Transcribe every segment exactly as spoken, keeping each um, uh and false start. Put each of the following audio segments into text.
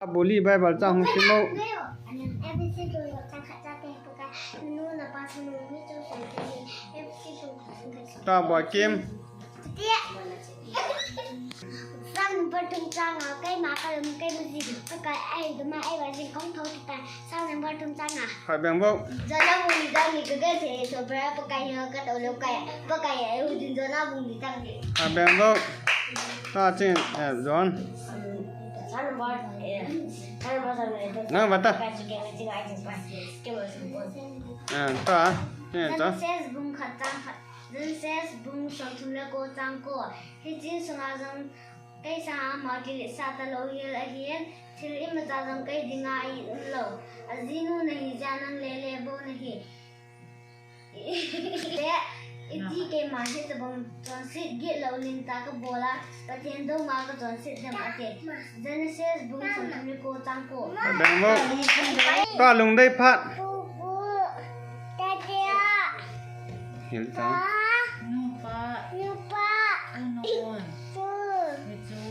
Boli Bible chang hung sim o. Ta Boikim. Psalm number thum chang nga, keima kalung keima jin, Pakai ahi duma eiva jin kahung thou tai. Psalm number thum chang nga. Phabeng bou. Jonah bung li chang ni kagel thei, so pra Pakai hi katou lou kai, Pakai ahi ding Jonah bung li chang ni. Phabeng bou. Ta chin, eh, John. Psalm number, eh, Psalm number seven. Nang bata. Pakai chikeng ching ai ching pai. Keima sum pon. Eh, ta. Eh, ta. Genesis bung khat chang khat. Genesis bung somthum le ko chang ko. Hiche sunga jong kei sanga ama kiletsah talou hel ahin, thil imacha jong kei dinga i umlou. Ajinu nahi jeh a nang lele bou nahi. Le, iti keima hitobang chonset gitlou lentah kabol a, Pathen douna kachonset dem ati. Genesis bung somthum le ko chang ko. Phabeng bou. Pa lungdei phat. Pu, pu. Tate a. Hil ta. Pa. Nupa. Nupa. Tunon. Tu. Hichu.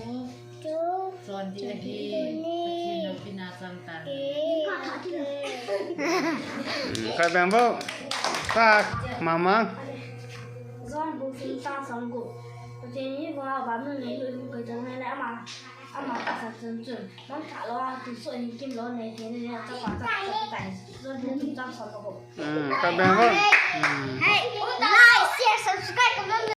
Tu. Chondih ahi. Chondih. Pathen loupina chang tan. Phabeng bou. Ta, mama. John bung thum chang somgup. Pathen in vang a vannoi neilou hi koi jong hile ama, ama tahsan chun chun. Mangthah lou a, tusoh hin kimlou nei thei in, Chapa chapa chapa. John bung thum chang somgup. Hmm, phabeng bou. Hmm. Hey, like, share, subscribe, comment.